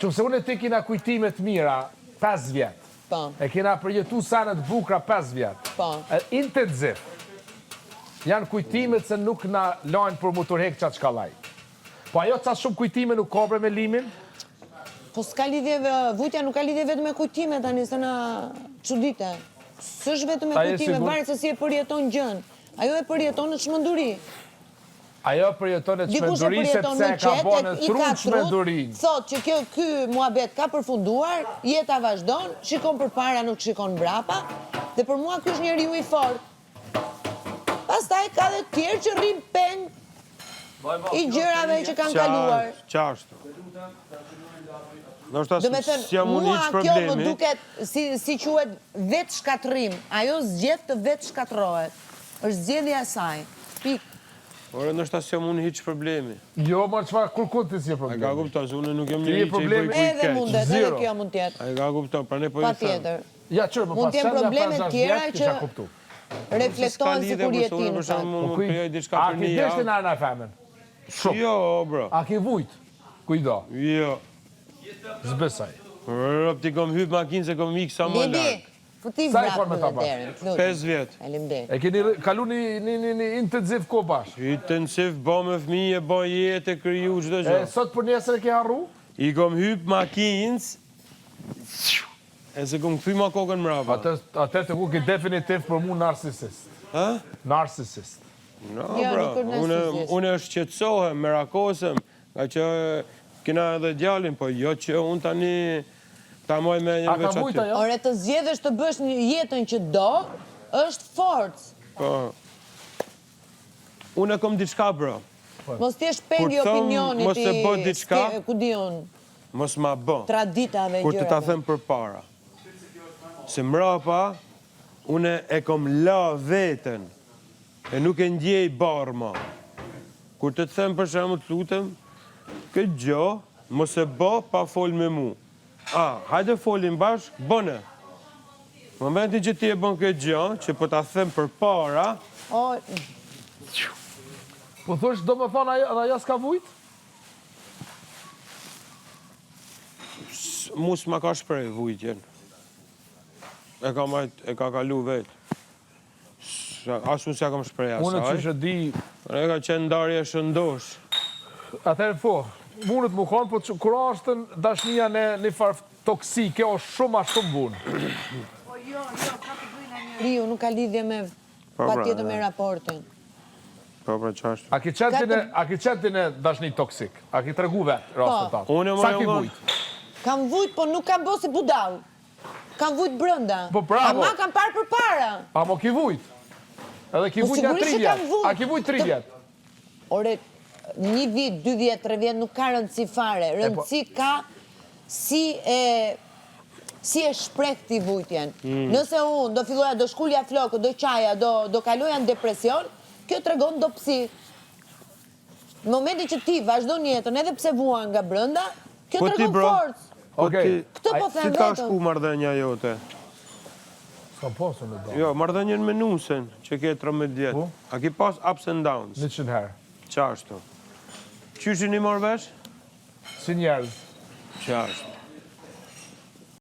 Qoftë se unë e ti kina kujtime të mira 5 vjet. Po. E kena përjetu sene të bukura 5 vjet. Po. E, intenziv. Janë kujtimet se nuk na lajnë për mu tërhek qatë shkallaj. Po ajo ca shumë kujtime nuk ka bre me limin? Po s'ka lidhje, vujtja nuk ka lidhje vetëm me kujtime tani, se na çudite. S'është vetëm me kujtime, varet se si e përjeton gjënë. Ajo e përjeton në çmenduri. Ajo e përjeton në çmenduri sepse e ka bo në tru çmendurinë. Thotë që kjo ky muhabet ka përfunduar, jeta vazhdon, shikon përpara nuk shikon mbrapa, dhe për mua ky është njeriu i fortë. Pastaj ka dhe të tjerë që rrinë peng i gjërave që kanë kaluar. Qashtu. Ndoshta s'jam unë hiç problemi. Mua kjo më duket si si quhet vetëshkatërrim. Ajo zgjedh të vetëshkatërrohet. Është zgjedhja e saj. Pikë. Ore ndoshta s'jam unë hiç problemi. Jo mor çfarë kurrkund ti s'je problemi. A ka kupton se unë nuk jam njeri që i bëj kujt keq. Edhe mundet, edhe kjo mund të jetë. A ka kupton, prandaj po i them. Patjetër. Ja qyr më pas çfarë probleme të tjera që reflektohen sikur je ti në fakt. Po krijoj diçka për një javë. A ke deshtë në ana femën? Shumë. Jo, bro. A ke vujt? Kujdo? Jo. S'besoj. Rob ti kom hyp makinë se kom ik sa më larg. Futi Sa i korë me ta bashkë? 5 vjet. Faleminderit. E keni kalu një një një një intensiv kohë bashkë? Intensiv, bë me fëmijë, bë jetë, kriju çdo gjë. E sot për nesër e ke harru? I kom hyp makinës. E s'e kom kthy ma kokën mrapa. Atë atë të ku ke definitiv për mu narcisist. Ë? Narcisist. No, jo, bro, unë unë shqetësohem, merakosem, nga që kena edhe djalin, po jo që unë tani ta maj menjen veç aty. Ore të zgjedhësh të bësh një jetën që do, është forcë. Po. Unë e kom diçka, bro. Po. Mos të jesh peng i opinionit mos e bë diçka, ku di unë. Mos ma bë. Traditave gjërave. Kur të ta them përpara. Se mrapa, une e kom la veten. E nuk e ndjej barrë ma. Kur të të them për shembull të lutem, këtë gjo, mos e bë pa fol me mu. A, hajde folim bashk, bëne. Momentin që ti e bën këtë gjë, që po ta them përpara, O, Po thosh, do më thonë ajo, edhe ajo s'ka vujt? Mu s'ma ka shpreh vujtjen. E ka majt, e ka kalu vetë. As unë s'ja kam shpreh asaj. Unë qysh e di... E ka qenë ndarje e shëndosh. Atëherë po, mundet mu konë, po që, kur është dashnia në një farë toksike, o shumë a shumë vunë. Po jo, jo, ka të bëjë nga njeriu, nuk ka lidhje me Po, pra, patjetër me raportin. Po, pra, qashtu. A ki qenë ti në, a ki qenë ti në dashni toksik? A ki tregu vetë rastin po. tatë? Unë Sa ki vujt? Kam vujt, po nuk kam bo si budall. Kam vujt brenda. Po, bravo. Ama kam parë përpara. Amo ki vujt? Edhe ki Po, vujt ja sigurisht 3 që kam vjet. vujt. A ki vujt 3 vjet? Ore, një vit, dy vjet, tre vjet nuk ka rëndësi fare. po- Rëndësi ka si e si e shpreh ti vujtjen. Mm. Nëse unë do filloja, do shkulja flokët, do qaja, do do kaloja në depresion, kjo tregon dobësi. Në momentin që ti vazhdon jetën edhe pse vuan nga brenda, kjo Po ti tregon bro, forcë. po Okej. ti, Këtë po si them ka vetëm. shku marrëdhënia jote? S'kam pasur në dorë. Jo, marrëdhënien me nusen, që ke 13 vjet. Po. A ki pas ups and downs? 100 herë. Qashtu. Qysh jeni marrë vesh? Si njerëz. Qashtu.